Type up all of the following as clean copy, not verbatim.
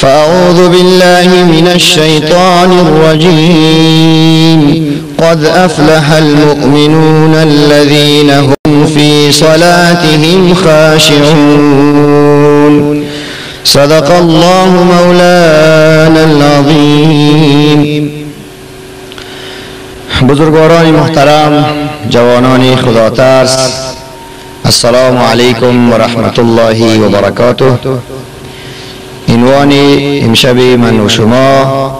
فأعوذ بالله من الشيطان الرجيم. قد أفلح المؤمنون الذين هم في صلاتهم خاشعون. صدق الله مولانا العظيم. بزرگواران محترم، جوانان خدا ترس، السلام علیکم و رحمت الله و برکاته. عنوان امشب من و شما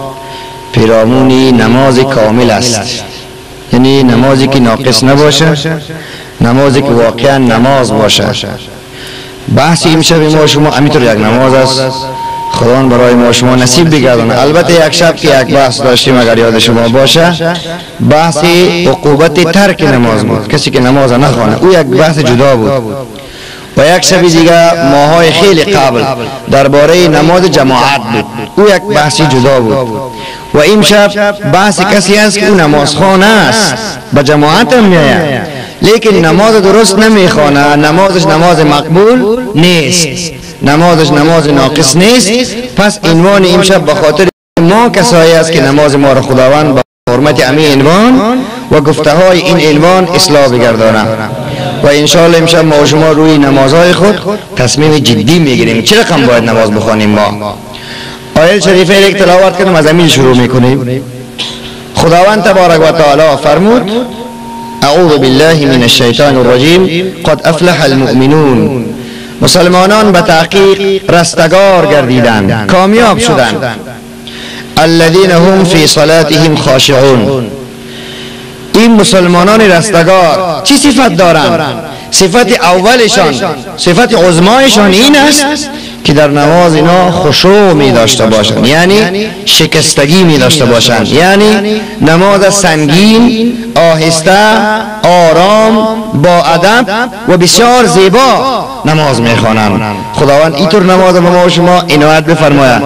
پیرامون نماز کامل است، یعنی نمازی که ناقص نباشه، نمازی که واقعا نماز باشه. بحث امشب ما شما همینطور یک نماز است، خداوند برای ما شما نصیب بگردانه. البته یک شب که یک بحث داشتیم، اگر یاد شما باشه، بحث عقوبت ترک نماز بود، کسی که نماز نخوانه، او یک بحث جدا بود. و یک شب دیگه ماهای خیلی قبل درباره نماز جماعت بود، او یک بحث جدا بود. و امشب بحث کسی است که او نمازخوان است، به جماعت هم میآید، لیکن نماز درست نمیخوانه، نمازش نماز مقبول نیست، نمازش نماز ناقص نیست. پس عنوان امشب به خاطر ما کسایی است که نماز ما را خداوند با حرمت امی عنوان و گفته های این عنوان اصلاح بگردانه. و انشاءالله امشب ما و شما روی نمازهای خود تصمیم جدی میگیریم چه رقم باید نماز بخوانیم. ما آیه شریفه یک تلاوت کنیم، از امین شروع میکنیم. خداوند تبارک و تعالی فرمود: اعوذ بالله من الشیطان الرجیم، قد افلح المؤمنون. مسلمانان به تحقیق رستگار گردیدند، کامیاب شدند. الذين هم فی صلاتهم خاشعون. این مسلمانان رستگار چی صفت دارند؟ صفت اولشان، صفت عظمایشان این است که در نماز اینا خشوع می داشته باشند، یعنی شکستگی می داشته باشند، یعنی نماز سنگین، آهسته، آرام، با ادب و بسیار زیبا نماز می خوانند. خداوند اینطور نماز به ما و شما عنایت بفرماید،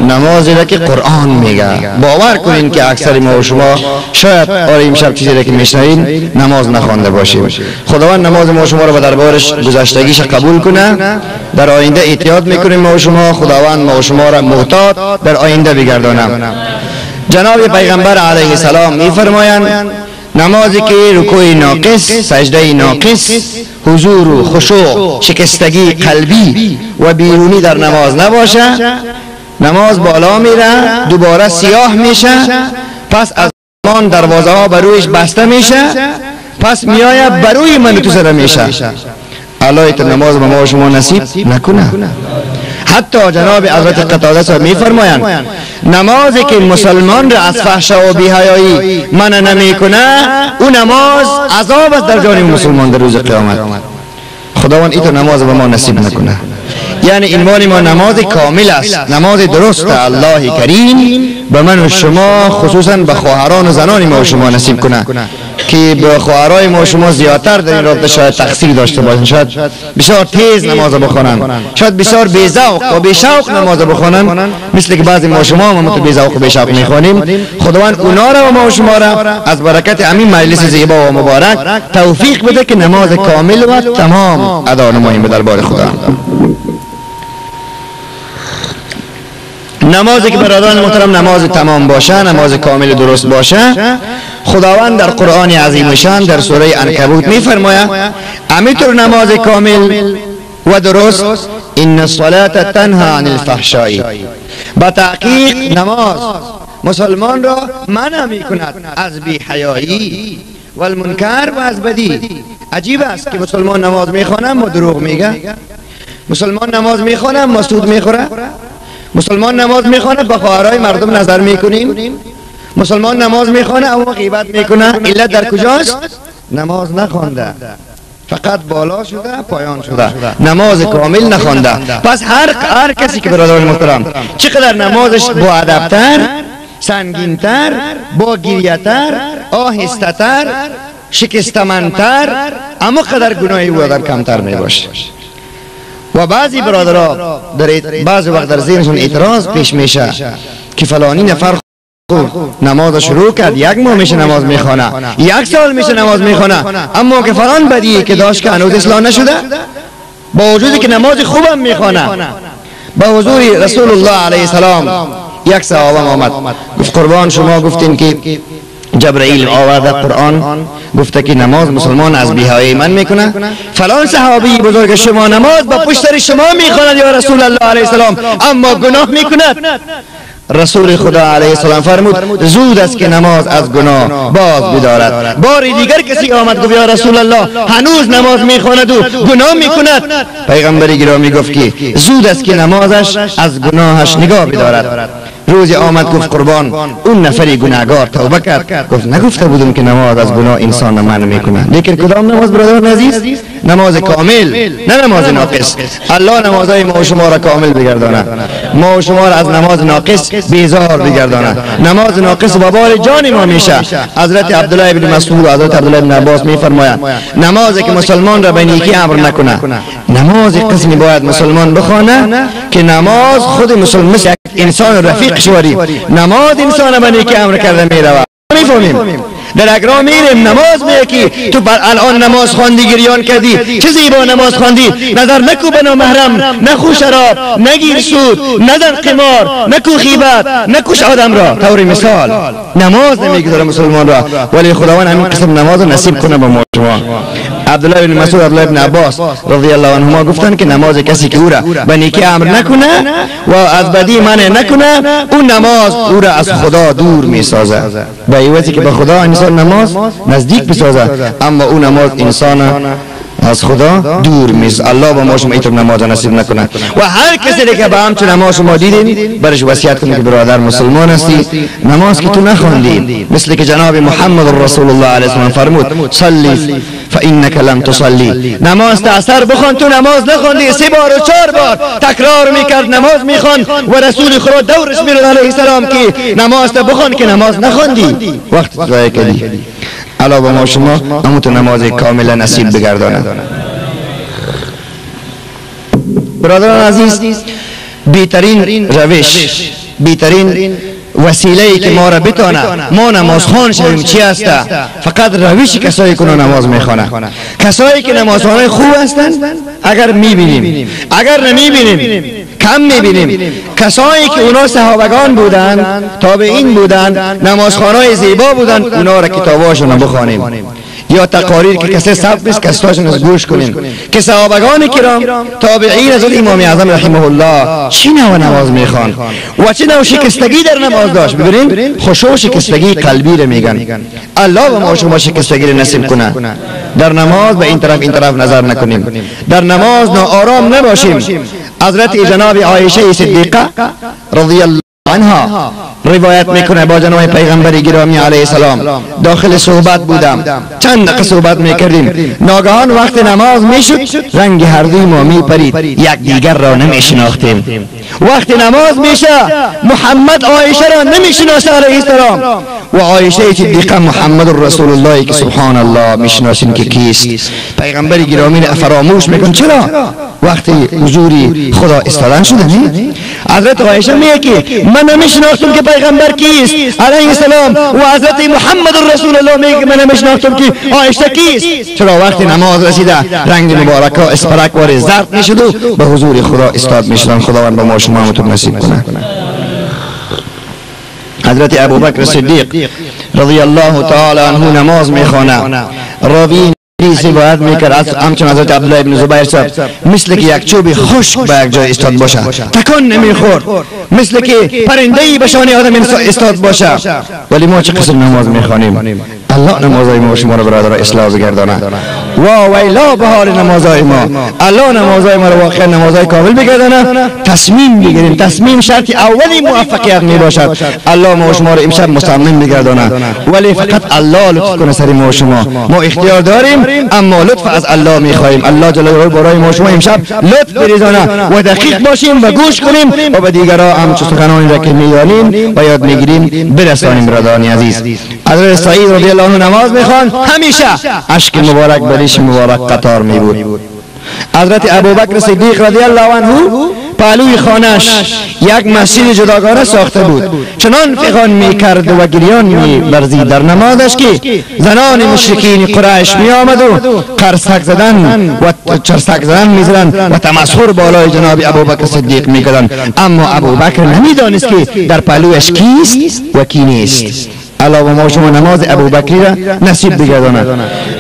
نمازی را که قرآن میگه. باور کنین که اکثر ما و شما شاید آره امشب چیزی را که میشنوین نماز نخوانده باشیم. خداوند نماز ما و شما را به دربارش گذشتگیش قبول کنه، در آینده اعتیاد میکنیم ما و شما. خداوند ما و شما را محتاط در آینده بگردانم. جناب پیغمبر علیه السلام میفرمایند نمازی که رکوع ناقص، سجده ناقص، حضور و خشوع، شکستگی قلبی و بیرونی در نماز نباشه، نماز بالا میره، دوباره سیاه میشه، پس از آن دروازه ها برویش بسته میشه، پس میآید بروی من تو سر میشه. الله ایت نماز به ما و شما نصیب نکنه. حتی جناب حضرت قتاده صاحب میفرمایند نمازی که مسلمان را از فحشا و بی‌حیایی منع نمیکنه، او نماز عذاب است در جان مسلمان در روز قیامت. خداوند ایتو نماز به ما نصیب نکنه. یعنی عنوان ما نماز کامل است، نماز درست. الله کریم به من و شما، خصوصا به خواهران و زنان ما و شما نصیب کنه که به خواهرای ما و شما زیادتر در این رابطه شاید تقصیر داشته باشن، شاید بسیار تیز نماز بخوانن، شاید بسیار بی ذوق و بی شوق نماز بخوانن، مثل که بعضی ما شما هم بی ذوق و بی شوق میخوانیم. خداوند اونا را و ما و شما را از برکت امین مجلس زیبا و مبارک توفیق بده که نماز کامل و تمام ادا نماییم به دربار خدا. نمازی که برادران محترم نماز تمام باشه، نماز کامل درست باشه، خداوند در قرآن عظیم شان در سوره عنکبوت میفرماید امیتر نماز کامل و درست، ان الصلاة تنها عن الفحشاء. با تحقیق نماز مسلمان را منع میکند از بی حیایی و المنکر و از بدی. عجیب است که مسلمان نماز میخوانه ما دروغ میگه، مسلمان نماز میخوانه ما سود میخوره، مسلمان نماز میخوانه با خواهرای مردم نظر میکنیم، مسلمان نماز میخوانه اما غیبت میکنه. علت در کجاست؟ نماز نخوانده، فقط بالا شده پایان شده، نماز کامل نخوانده. پس هر کسی که برادران محترم چقدر نمازش با ادبتر، سنگینتر، با گریه‌تر، آهسته‌تر، شکستمندتر، اما قدر گناهی او در کمتر میباشه. و بعضی برادرها در بعضی وقت در ذهنشون اعتراض پیش میشه که فلانی نفر نماز شروع کرد، یک ماه میشه نماز میخوانه، یک سال میشه نماز میخوانه، اما که فلان بدی که داشت که هنوز اصلاح نشده، با وجودی که نماز خوبم میخوانه، به حضور رسول الله علیه السلام یک صحابه آمد، گفت قربان شما گفتین که جبرائیل آورده قرآن، گفته که نماز مسلمان از بی‌حیایی من میکنه، فلان صحابی بزرگ شما نماز با پشت سر شما میخواند یا رسول الله علیه السلام، اما گناه میکند. رسول خدا علیه السلام فرمود زود است که نماز از گناه باز بدارد. باری دیگر کسی آمد گفت یا رسول الله هنوز نماز میخواند و گناه میکند. پیغمبر گرامی گفت که زود است که نمازش از گناهش نگاه بدارد. روزی آمد گفت قربان اون نفری گناهگار توبه کرد. گفت نگفته بودم که نماز از گناه انسان منع میکنه. لیکن کدام نماز برادران عزیز؟ نماز کامل، نه نماز ناقص. الله نمازهای ما و شما را کامل بگردانه، ما و شما را از نماز ناقص بیزار بگردانه. نماز ناقص وبال جان ما میشه. حضرت عبدالله ابن مسعود و حضرت عبدالله ابن عباس میفرمایند نمازی که مسلمان را به نیکی امر نکنه، نماز قسمی باید مسلمان بخوانه که نماز خود مسلمان مثل انسان رفیق شوری، نماز انسان به نیکی امر کرده میرود. میفهمیم در اگرا میریم نماز میکی تو بر الان نماز خواندی گریان کردی، چه زیبا نماز خواندی، نظر نکو به نامحرم، نخو شراب، نگیر سود، نزن قمار، نکو غیبت، نکوش آدم را. طور مثال نماز نمیگذاره مسلمان را، ولی خداوند همین قسم نماز نصیب کنه به ما شما. عبدالله بن مسعود، عبدالله بن عباس رضی الله عنهما گفتند که نماز کسی که او را به نیکی امر نکنه و از بدی منع نکنه، اون نماز او را از خدا دور میسازه. به عوضی که به خدا انسان نماز نزدیک بسازه، اما اون نماز انسان از خدا دور میسازه. الله با ما شما اینطور نماز نصیب نکنه. و هر کسی که به همچون نماز شما دیدین برش وصیت کنید که برادر مسلمان هستی، نماز که تو نخواندی، مثل که جناب محمد رسول الله علیه السلام فرمود صلی فانک لم تصلی، نماز تاثر بخوان، تو نماز نخواندی. 3 بار و 4 بار تکرار میکرد نماز میخوان و رسول خدا دورش میرد علیه السلام که نماز تا بخوان که نماز نخواندی، وقت ضایع کردی. الله با ما شما همون نماز کاملا نصیب بگردانه. برادران عزیز، بهترین روش، بهترین وسیله ای که ما را بتانه ما نماز خوان شویم چی است؟ فقط روش کسایی که نماز میخوانه. کسایی که نمازخوانای خوب هستند اگر میبینیم، اگر نمیبینیم کم میبینیم. کسایی که اونا صحابگان بودند، تابعین بودند، نمازخوانای زیبا بودند، اونا را کتاباشون بخوانیم یا تقاریر که کسی ثبت نیست کساشون از گوش کنیم که صحابگان کرام، تابعین از امام اعظم رحمه الله چی نوع نماز میخوان و چه نوع شکستگی در نماز داشت. ببینین خشوع شکستگی قلبی رو میگن. الله به ما شما شکستگی رو نصیب کنه. در نماز به این طرف این طرف نظر نکنیم، در نماز ناآرام نباشیم. حضرت جناب عایشه صدیقه رضی الله عنها روایت میکنه با جناب پیغمبر گرامی علیه السلام داخل صحبت بودم، چند دقیقه صحبت میکردیم، ناگهان وقت نماز میشد رنگ هر دوی ما میپرید، یک دیگر را نمیشناختیم. وقت نماز میشه محمد عایشه را نمیشناسه علیه السلام و عایشه صدیقه محمد رسول الله که سبحان الله میشناسین که کیست. پیغمبر گرامی را فراموش میکن. چرا؟ وقتی حضوری خدا استادن شده. حضرت عایشه میگه که من نمیشناختم که پیغمبر کیست علیه السلام و حضرت محمد رسول الله میگه که من نمیشناختم که عایشه کیست. چرا؟ وقتی نماز رسیده رنگ مبارکا اسپرک وار زرد میشد و به حضور خدا استاد میشدن. خداوند به ما شما همتون نصیب کنه. حضرت ابوبکر صدیق رضی الله تعالی عنه نماز میخوانه، راوی روایت میکرد از همچون حضرت عبدالله ابن زبیر صاحب مثل که یک چوب خشک به یک جای استاد باشه تکان نمیخورد، مثل که پرنده به شانه آدم استاد باشه. ولی ما چه قسم نماز میخوانیم؟ الله نمازهای ما شما رو برادر اصلاح بگردانه. وا ویلا به حال نمازهای ما. الله نمازهای ما رو واقعا نمازهای کامل بگردانه. تصمیم بگیریم، تصمیم شرط اولی موفقیت می باشد. الله ما شما رو امشب مصمم بگردانه، ولی فقط الله لطف کنه سر ما و شما. ما اختیار داریم اما لطف از الله میخواهیم. الله جل جلاله برای ما شما امشب لطف بریزانه و دقیق باشیم و گوش کنیم و به دیگران هم چه سخنانی را که میدانیم و یاد میگیریم برسانیم. برادران عزیز، حضرت سعید رضی الله عنه نماز میخوان، همیشه اشک مبارک بریش مبارک قطار می بود. حضرت ابوبکر صدیق رضی الله عنه پهلوی خانهش یک مسجد جداگانه ساخته بود، چنان فغان میکرد و گریان می‌ورزید در نمازش که زنان مشرکین قریش می آمد و قرصک زدن و چرسک زدن میزدن و تمسخر بالای جناب ابوبکر صدیق میکردند. اما ابوبکر نمیدانست که در پهلویش کیست و کی نیست. الله ما شما نماز ابوبکری را نصیب بگرداند.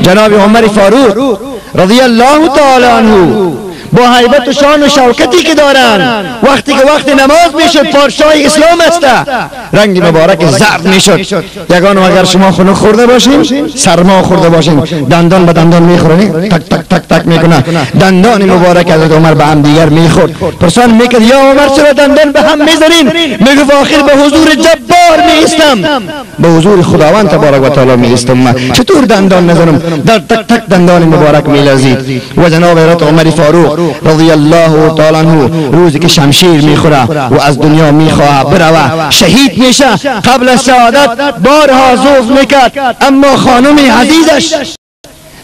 جناب عمر فاروق رضی الله تعالی عنه با هیبت و شان و شوکتی که دارند، وقتی که وقت نماز میشد، پادشاه اسلام است، رنگ مبارک زرد میشد. یگان اگر شما خنک خورده باشین، سرما خورده باشین، دندان به دندان میخورین، تک تک تک تک میکنه. دندان مبارک حضرت عمر به هم دیگر میخورد. پرسان میکرد یا عمر چرا دندان به هم میزنین؟ میگفت آخر به حضور جبار میایستم، به حضور خداوند تبارک و تعالی میایستم، چطور دندان نزنم؟ در تک تک دندان مبارک میلزید. و جناب حضرت عمر فاروق رضی الله تعالی عنه روزی که شمشیر میخوره و از دنیا میخواه بروه، شهید میشه. قبل از شهادت بارها ضعف میکرد، اما خانم عزیزش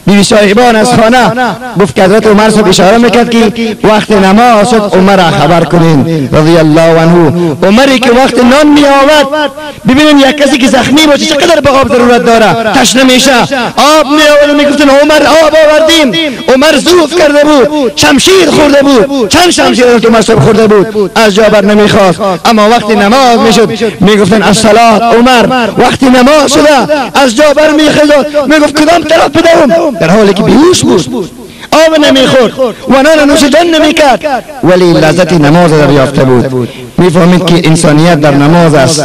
بیبی صاحبان از خانه گفت که حضرت عمر صاحب اشاره میکرد که وقت نماز شد عمر را خبر کنین رضی الله عنه. عمری که وقت نان می آورد، ببینین یک کسی که زخمی باشه چقدر به آب ضرورت داره، تشنه میشه، آب می آورد، میگفتن عمر آب آوردیم. عمر ضعف کرده بود، شمشیر خورده بود، چند شمشیر حضرت عمر صاحب خورده بود، از جا بر نمیخواست. اما وقتی نماز میشد میگفتن الصلاه عمر. وقتی نماز شده از جا بر میخواست، میگفت کدام طرف بدوم، در حالی که بیهوش بود، آب نمیخورد و نان نوش جان نمیکرد، ولی لذت نماز دریافته بود. میفهمید که انسانیت در نماز است،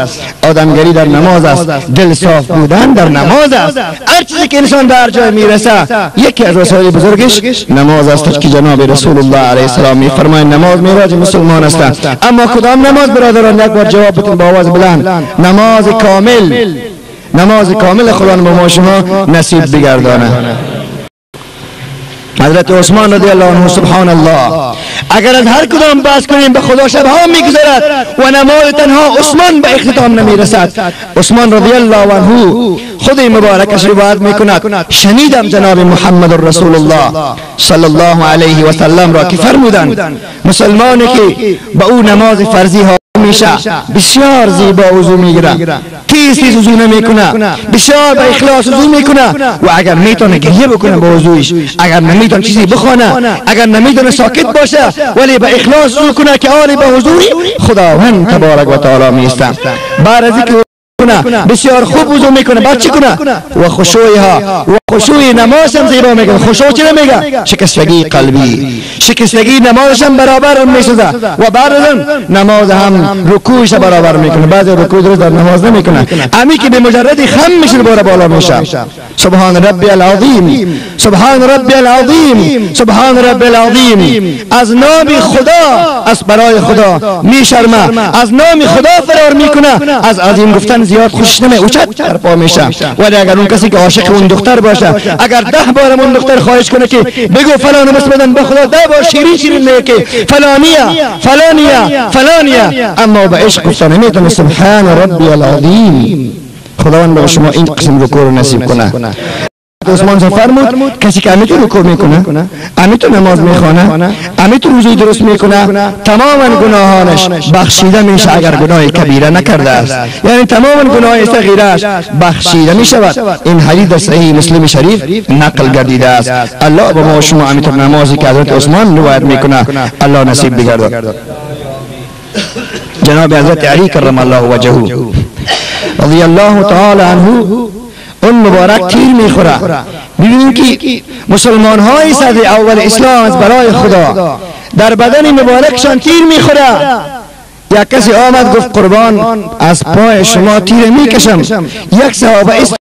آدمگری در نماز است، دل صاف بودن در نماز است. هر چیزی که انسان در جای میرسه یکی از وسایل بزرگش نماز است که جناب رسول الله علیه السلام میفرمایند نماز معراج مسلمان است. اما کدام نماز برادران؟ یک بار جواب بدین با آواز بلند. نماز کامل، نماز کامل خدا به ما شما نصیب بگردانه. حضرت عثمان رضی الله عنه سبحان الله، اگر از هر کدام بحث کنیم به خدا شبها میگذرد و نماز تنها عثمان به اختتام نمیرسد. عثمان رضی الله عنه خود مبارکش روایت میکند، شنیدم جناب محمد رسول الله صلی الله علیه و سلم را که فرمودند مسلمانی که به او نماز فرضی ها میشه بسیار زیبا وضو میگیره، تیز تیز وضو نمیکنه، بسیار به اخلاص وضو میکنه و اگر میتونه گریه بکنه با وضویش، اگر نمیتونه چیزی بخونه، اگر نمیتونه ساکت باشه، ولی به اخلاص وضو کنه که آری به حضوری خداوند تبارک و تعالی میسته. بعد از اینکه بسیار خوب وضو میکنه، بعد چی کنه؟ و خشوعها و خشوع نماز هم زیبا میکنه. خشوع چی میگه؟ شکستگی قلبی، شکستگی نمازش هم برابر میسازه و بعد از نماز هم رکوعش برابر میکنه. بعضی رکوع درست در نماز نمیکنه، امی که به مجرد خم میشه باره بالا میشه. سبحان ربی العظیم، سبحان ربی العظیم، سبحان ربی العظیم. از نام خدا، از برای خدا میشرمه، از نام خدا فرار میکنه، از عظیم گفتن زیاد خوش نمی اوچت در پا میشه. ولی اگر اون کسی که عاشق اون دختر باشه، اگر 10 بار اون دختر خواهش کنه که بگو فلان بس بدن، به خدا 10 بار شیرین شیرین میگه که فلانیه فلانیه فلانیه، اما به عشق گفتن نمیتونه. سبحان ربی العظیم. خداوند به شما این قسم رکوع رو نصیب کنه. عثمان فرمود کسی که امی تو رکوع میکنه، امی تو نماز میخوانه، امی تو روزی درست میکنه، تماما گناهانش بخشیده میشه اگر گناه کبیره نکرده است، یعنی تماما گناه صغیره‌اش بخشیده میشود. این حدیث در صحیح مسلم شریف نقل گردیده است. الله به ما شما امی تو نمازی که حضرت عثمان روایت میکنه الله نصیب بگردد. جناب حضرت علی کرم الله وجهه رضی الله تعالی عنه اون مبارک تیر میخوره. ببینیم که مسلمان های صدر اول اسلام از برای خدا در بدن مبارکشان تیر میخوره. یک کسی آمد گفت قربان از پای شما تیر میکشم. یک صحابه